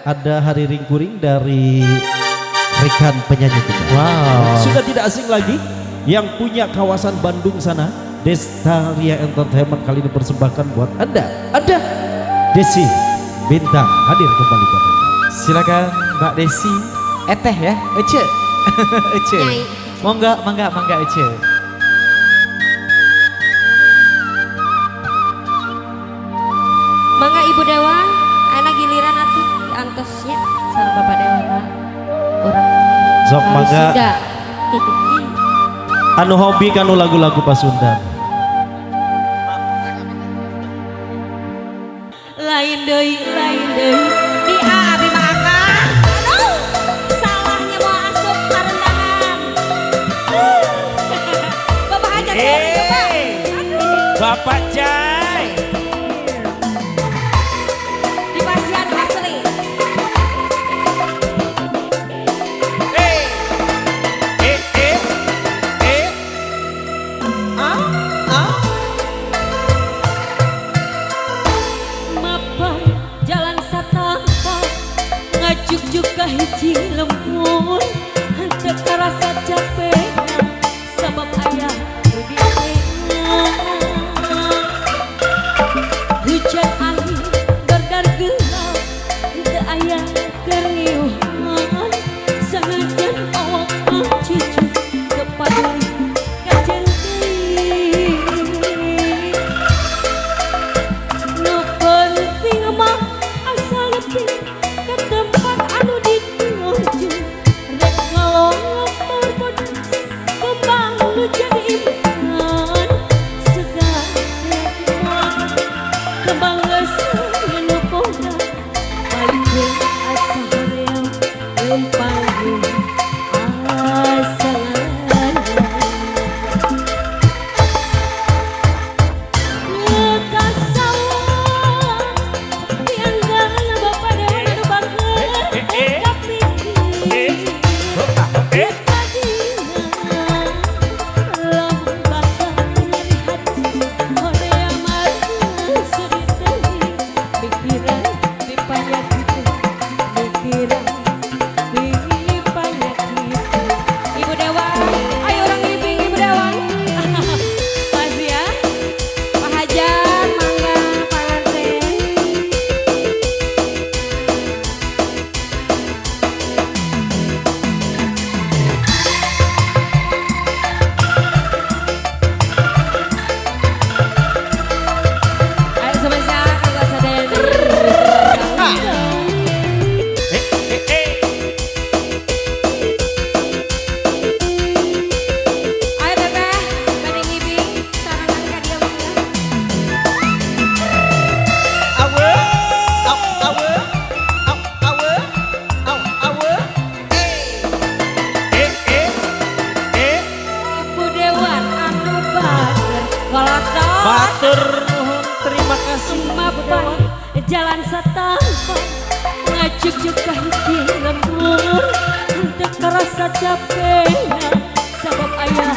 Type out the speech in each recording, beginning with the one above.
Ada Hari Ringkuring dari rekan penyanyi kita. Wow. Sudah tidak asing lagi yang punya kawasan Bandung sana, Destaria Entertainment kali ini persembahkan buat Anda. Ada Desi Bintang hadir kembali buat Anda. Silakan Mbak Desi. Eteh ya, Ece. Ece. Nyai. Mongga, mangga, mangga Ece. Mangga Ibu Dewan, anak giliran atuh diantosnya sareng Bapak Dewan orang Sok mangga. Sunda. Anu hobi kanu lagu-lagu Pasundan. Lain deui, lain deui. Di abi mah akang. Aduh, salahnya mau asup karendahan. Bapak aja Bapak. Aduh, Bapak Jai. Di pasian asli. Eh. Eh eh eh. Ah ah. Mapay jalan satapak ngajuk-juk ka hiji lembur, henteu karasa capek sabab aya nu ditengah. Hujan angin gardar gelap, henteu aya keur ngiuhan, sanajan awak mah cucu teu paduli kajen teuing. Nu penting mah asal nepi ka tempat anu dituju, rek ngalongok mawar bodas kembang nu jadi impian, segala kembang geus nu boga balikeun asa hoream lempang asa ngalana. Ka sawah pianggan Bapak Dewan anu bager kapikir. Eh. Tadina lamun bakal nyeri hati hoream mah sedih teuing, mikiran pipanyakit, mikiran pipanyakit. Ibu Dewan, ayo orang ngibing Ibu Dewan. Masih ya Pak Hajar, mangga panganten. Ayo semuanya kanggo sadayana. Eh eh eh. Ayo Teteh, bade ngibing sarangan ka dieu mangga. Awe. Au awe. Au awe. Au awe. Eh. Eh eh eh. Ibu Dewan anu bager kolosor. Matur nuhun, terima kasih Ibu Mapay Dewan. Jalan satapak ngajuk-juk ka hiji lembur, henteu karasa capekna sabab aya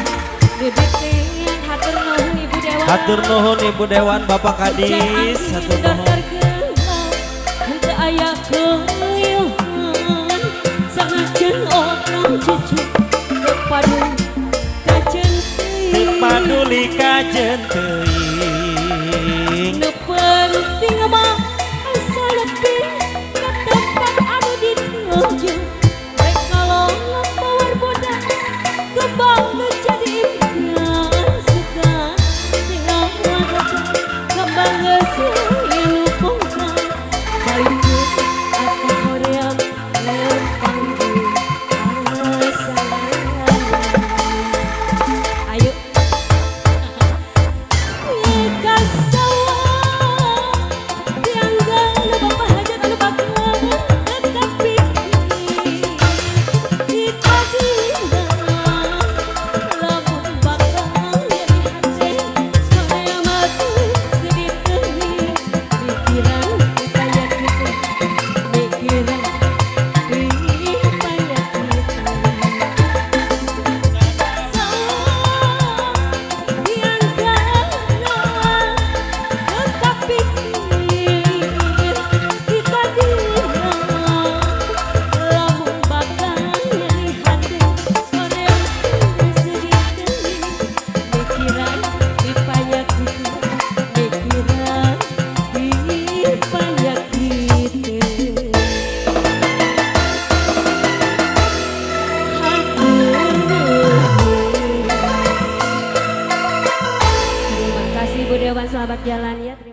bibitian. Hatur nuhun Ibu Dewan. Hatur nuhun Ibu Dewan, Bapak Kadis, hatur nuhun. Henteu aya keuyuhan, sanajan orang cucu teu paduli kajen Teu paduli kajen teuing. Nu penting mah asal nepi ka tempat anu dituju, rek ngalongok mawar bodas kembang nu jadi impian, suka tinggal kembang geus nu pungkan balikeun asa hoream lempang asa. Ayo. Sahabat jalan ya.